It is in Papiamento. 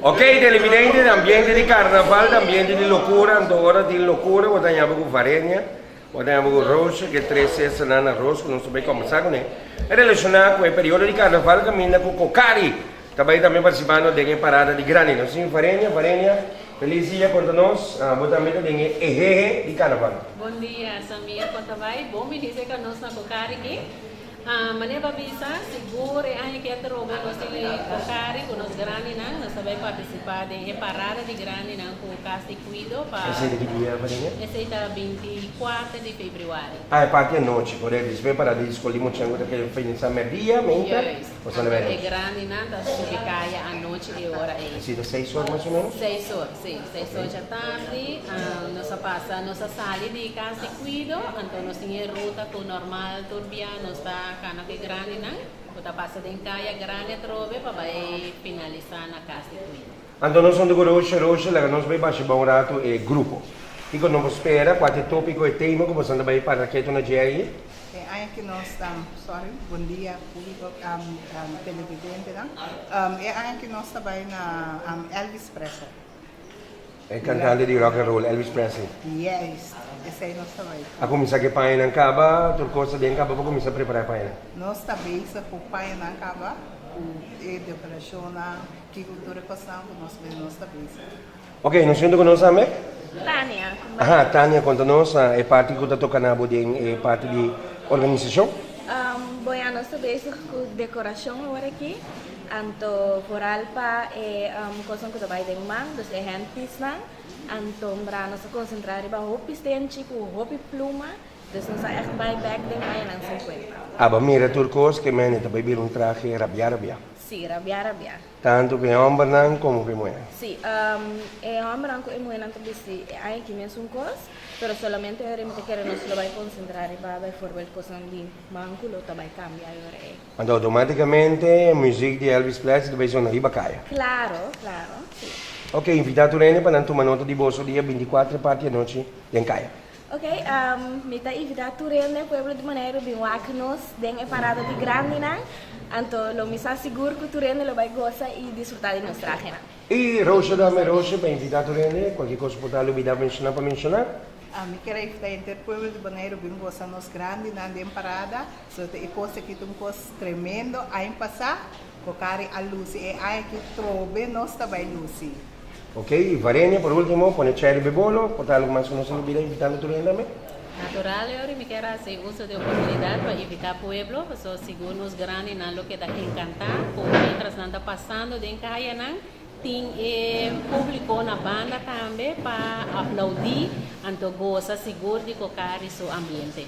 Ok, televidente, den ambiente di carnaval, den ambiente di locura, anto ora tin locura, bo ta haña bo cu Varenia, bo ta haña bo cu Roosje, cu e tres sesanan na Roos cu nos ta bay combersa cune, relaciona cu e periodo di carnaval caminda cu Cocari ta bay tambe participando den e parada di grandi. Nos tin Varenia, Varenia, feliz dia, conta nos, bo tambe ta den e ehehe di carnaval. Bon dia, Samir, con ta bay? Bon bini cerca nos na Cocari aki. Manera bo a bisa, sigur e aña aki atrobe nos tin e Cocari cu nos grandinan. Nos ta bay participa den e parada di grandinan cu Cas di Cuido pa. Esey ta ki dia, Varenia? Esey ta 24 di februari. Ah, e parti anochi, correcto. Despues e parada di scol di muchanan cu ta keda finalisa merdia, meinta, Juist. o sa na Anto e medianochi? grandinan ta subi caya anochi e ora ey. Esey ta seis or mas o menos? 6 or, si. 6 or djatardi. Nos a pasa, nos a sali di Cas di Cuido, anto nos tin e ruta cu normal tur bia nos ta cana cu e grandinan, cu ta pasa den caya grandi atrobe pa bay finalisa na Cas di Cuido. Anto nos hunto cu Roosje, Roosje, laga nos bay basha bon rato e grupo. Kico no por spera? Cua ta e topico, e tema cu boso ta bay para keto na dje ayi? E aña cu nos ta, sorry, bon dia publico, televidentenan. E aña cu nos ta bay na Elvis Presley. E cantante di rock and roll, Elvis Presley. Juist, esey nos ta bay. A cuminsa cu e pañanan caba, tur cos ta den caba pa cuminsa prepara e pañanan? Nos ta bezig cu pañanan caba, cu e decoracionnan, kico tur e cosnan cu nos bay, nos ta bezig. Ok, nos hunto cu nos tambe? Tania. Aha, Tania, conta nos e parti cu ta toca na bo den e parti di organisacion. Bon ya, nos ta bezig cu decoracion awor aki. Anto vooral pa e cosnan cu ta bay den man, dus e handpiece-nan. Anto mra nos a concentra riba hopi stenchi cu hopi pluma, dus nos a echt bay bek den añanan 50. Aba mira tur cos ke mende ta bay bira un trahe rabia rabia. Si, rabia rabia. Tanto pa e hombernan como pa e muhernan. Si, e hombernan cu e muhernan ta bisti e aña aki mesun cos, pero solamente ora mi ta kere nos lo bay concentra riba bijvoorbeeld cosnan di man cu lo ta bay cambia e ora ey. Anto automaticamente muziek di Elvis Presley ta bay zona riba caya. Claro, claro, si. Ok, invita tur hende pa nan tuma nota di boso dia 24 parti anochi den caya. Ok, mi ta invita tur hende pueblo di Boneiru bin wak nos den e parada di grandinan. Anto lo mi sa sigur cu tur hende lo bay goza y disfruta di nos trahenan. Y Roosje dame Roosje pa invita tur hende, cualkier cos por ta lubida menciona pa menciona. Mi kier a invita henter pueblo di Boneiru bin goza nos grandinan den parada. So ta e cos aki ta un cos tremendo. Aña pasa Cocari a luci e aña aki trobe nos ta bay luci. Ok, Varenia por ultimo pone cherry be bolo, por ta algo mas cu nos a lubida invitando tur hende tambe? Natural Eury, mi kier haci uso di oportunidad pa invita pueblo, pasobra sigur nos grandinan lo keda encanta cu mientras nan ta pasando den cayanan, tin e publico na banda tambe pa aplaudi, anto goza sigur di Cocari su ambiente.